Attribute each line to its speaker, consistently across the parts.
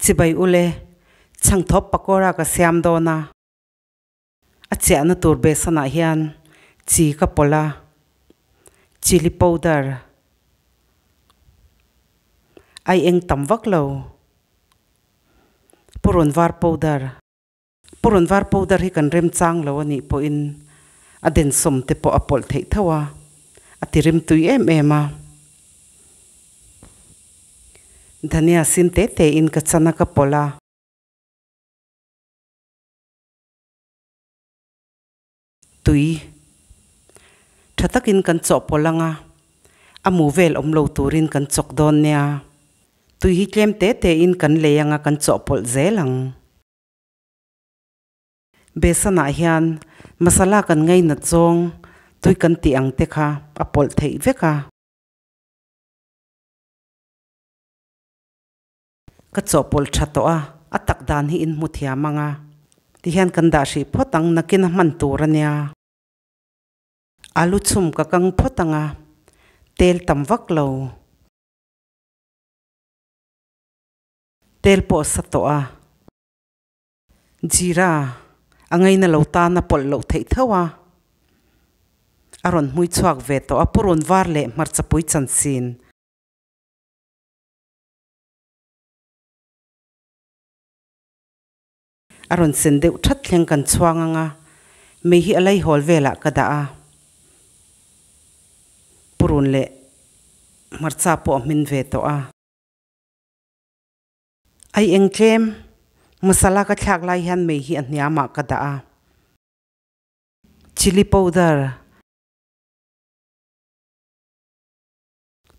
Speaker 1: Chibai ule, chhangthawp pakora ka siam dawn a, a chiahna tur besanah hian chi ka pawlh a, chilli powder ai eng tam vak lo, purun var powder. Purun var powder hi kan remchang lo a nih pawhin a densawm te pawh a pawlh theih tho a, a ti rimtui em em a. Dhania sin te te in ka chan a ka pawlh a. Tui tha takin kan chawhpawlh ang a, a mu vel awm lo turin kan chawk dawn nia. Tui hi tlem te te in kan lei ang a kan chawhpawlh zel ang. Besanah hian masala kan ngainat zawng tui kan tih ang te kha a pawlh theih vek a. Ka chawhpawlh tha tawh a, a tak dan hi in hmu thiam ang a. Tihian kan dah hrih phawt ang, nakin a hman tur a nia. Alu chhum ka kang phawt ang a, tel tam vak lo. Tel pawh sa tawh a. Jeera a ngaina lo tan a pawlh loh theih tho a. A rawn hmui chhuak ve tawh a, purun var leh hmarchapui chansin. A rawn sen deuh that thleng kan chhuang ang a, mei hi a laihawl velah ka dah a, purun leh hmarcha pawh a hmin ve tawh a. Ai eng tlem, masala ka thlak lai hian mei hi a hniamah ka dah a, chilli powder,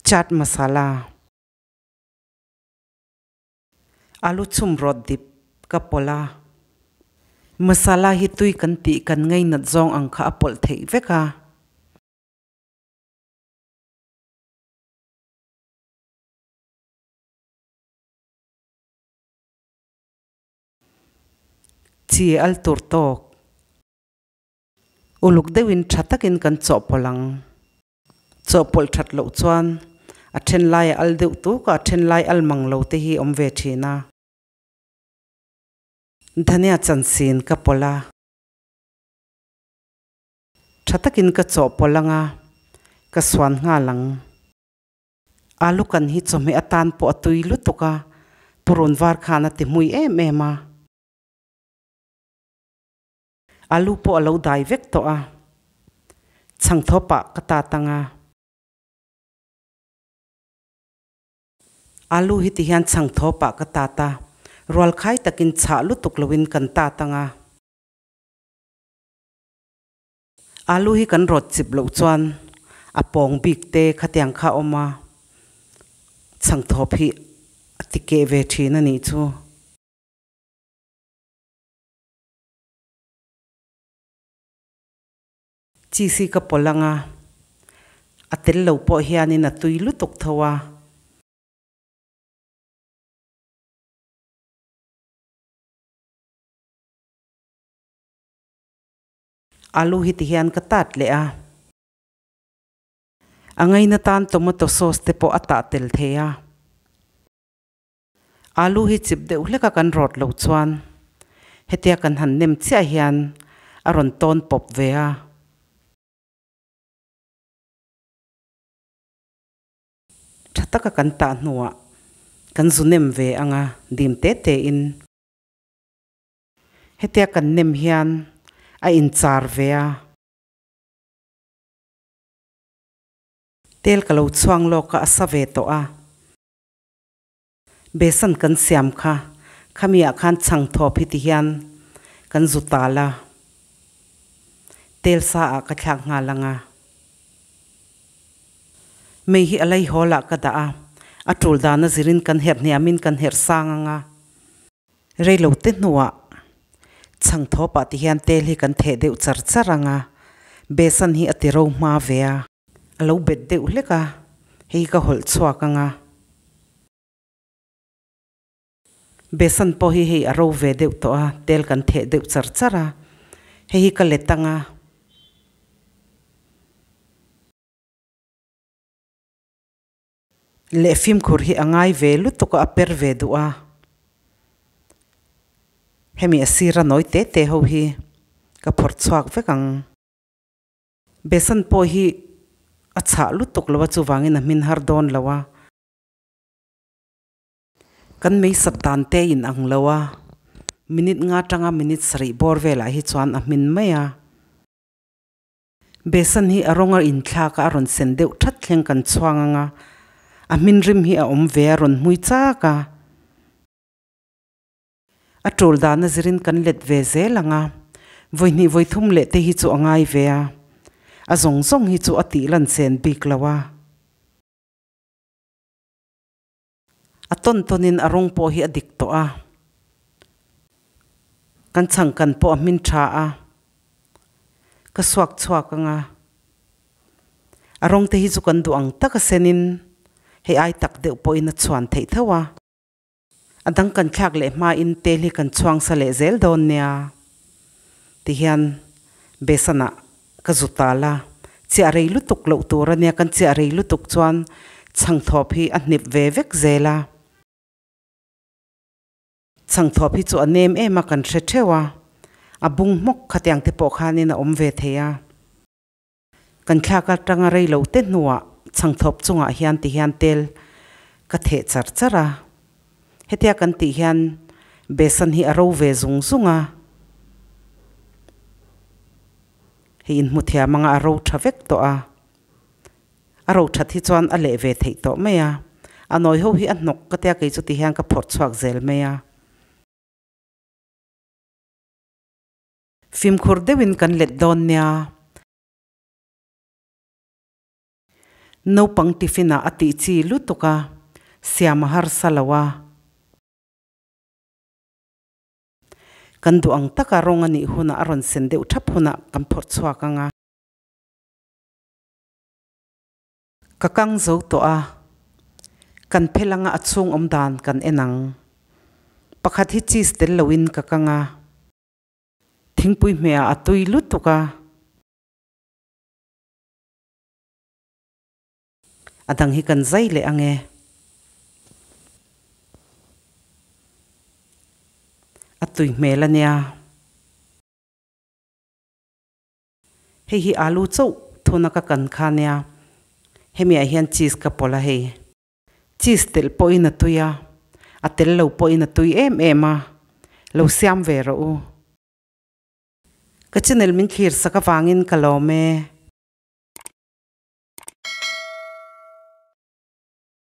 Speaker 1: Chaat masala, alu chhum rawt dip ka pawlh a, masala hi tui kan tih kan ngainat zawng ang kha a pawlh theih vek a. Chi al tur tawk. Uluk deuhin tha takin kan chawhpawlh ang. Chawhpawlh that loh chuan a then lai a al deuh tuk a, a then lai al mang lo te hi awm ve thin a. Dhania chansin ka pawlh a, tha takin ka chawhpawlh ang a, ka suan nghal ang. Alu kan hi chawhmeh atan pawh a tui lutuk a, purun var khan a ti hmui em em a. Alu pawh a lo dai vek tawh a, chhangthawpah ka tat ang a. Alu hi ti hian chhangthawpah ka tat a, rualkhai takin chhah lutuk loin kan tat ang a. Alu hi kan rawt chip loh chuan a pawng bik te khatiang kha a awm a, chhangthawp hi a ti keh ve thin a nih chu. Cheese hi ka pawlh ang a, a tel lo pawh hianin a tui lutuk tho a. Alu hi ti hian ka tat leh a. A ngaina tan tomato sauce te pawh a tah tel thei a. Alu hi chip deuh hlek a kan rawt loh chuan hetia kan han nem chiah hian a rawn tawn pawp ve a. Tha taka kan tah hnuah kan zu nem ve ang a dim te te in. Hetia kan nem hian a inchar ve a. Tel ka lo chhuang lawk a a sa ve tawh a. Besan kan siam kha, khami ah khan chhang thawp hi ti hian kan zu tal a, tel sa ah ka thlak nghal ang a. Mei hi a lei hawl ah ka dah a, a tul dan a zirin kan herh hniam in kan herh sang ang a. Reilo te hnuah chhang thawp ah ti hian tel hi kan theh deuh char char ang a, besan hi a ti ro hma ve a. A lo bet deuh hlek a, hei ka hawlh chhuak ang a. Besan pawh hi hei a ro ve deuh tawh a, tel kan theh deuh char char a, hei hi ka let ang a. Leh fimkhur hi a ngai ve lutuk a, a per ve duh a. Hemi a sira nawi te te ho hi ka phawrh chhuak vek ang. Besan pawh hi a chhah lutuk lo a chuvangin a hmin har dawn lo a. Kan meisat dan te in ang lo a, minute nga tanga minute sarih bawr velah hi chuan a hmin mai a. Besan hi a rawng a inthlak a, a rawn sen deuh that thleng kan chhuang ang a, a hmin rim hi a awm ve a rawn hmui chak a. A tul dana zirin kan let ve zel ang a, vawi hnih vawi thum leh te hi chu a ngai ve a, a zawng zawng hi chu a tih lan chen bik lo a. A tawn tawnin a rawng pawh hi a dik tawh a, kan chhangkan pawh a hmin tha a, ka suak chhuak ang a, a rawng te hi chu kan duh ang tak a senin hei ai tak deuh pawhin a chhuan theih tho a. A dang kan thlak leh hmain tel hi kan chhuang sa leh zel dawn nia tihian besanah ka zu tal a, chiah rei lutuk loh tur a nia, kan chiah rei lutuk chuan chhangthawp hi a hnip ve vek zel a. Chhangthawp hi chu a nem em a kan hre theuh a, a bung hmawk khatiang te pawh khanin a awm ve thei a. Kan thlak atanga rei lo te hnuah chhangthawp chungah hian ti hian tel ka theh char char a. Hetia kan tih hian besan hi a ro ve zung zung a. Hei inhmu thiam anga a ro tha vek tawh a. A ro that hi chuan a leh ve theih tawh mai a. A nawi ho hi a hnawk ka tia kei chu ti hian ka phawrh chhuak zel mai a. Fimkhur deuhin kan let dawn nia. Naupang tiffin ah a tih chi lutuk a, siam a harsa lo a. Kan duh ang taka rawng a nih hunah a rawn sen deuh thap hunah kan phawrh chhuak ang a. Ka kang zo tawh a, kan phel anga a chhung awm dan kan en ang. Pakhat hi cheese tel loin ka kang a. Thingpui hmehah a tui lutuk a. A dang hi kan zai leh ang e. A tui hmel a nia. Hei hi alu chauh thuna ka kan kha nia. Hemi ah hian cheese ka pawlh a hei. Cheese telh pawhin a tui a, a tel lo pawhin a tui em em a, lo siam ve rawh u. Ka channel min thlir sak avangin ka lawm e.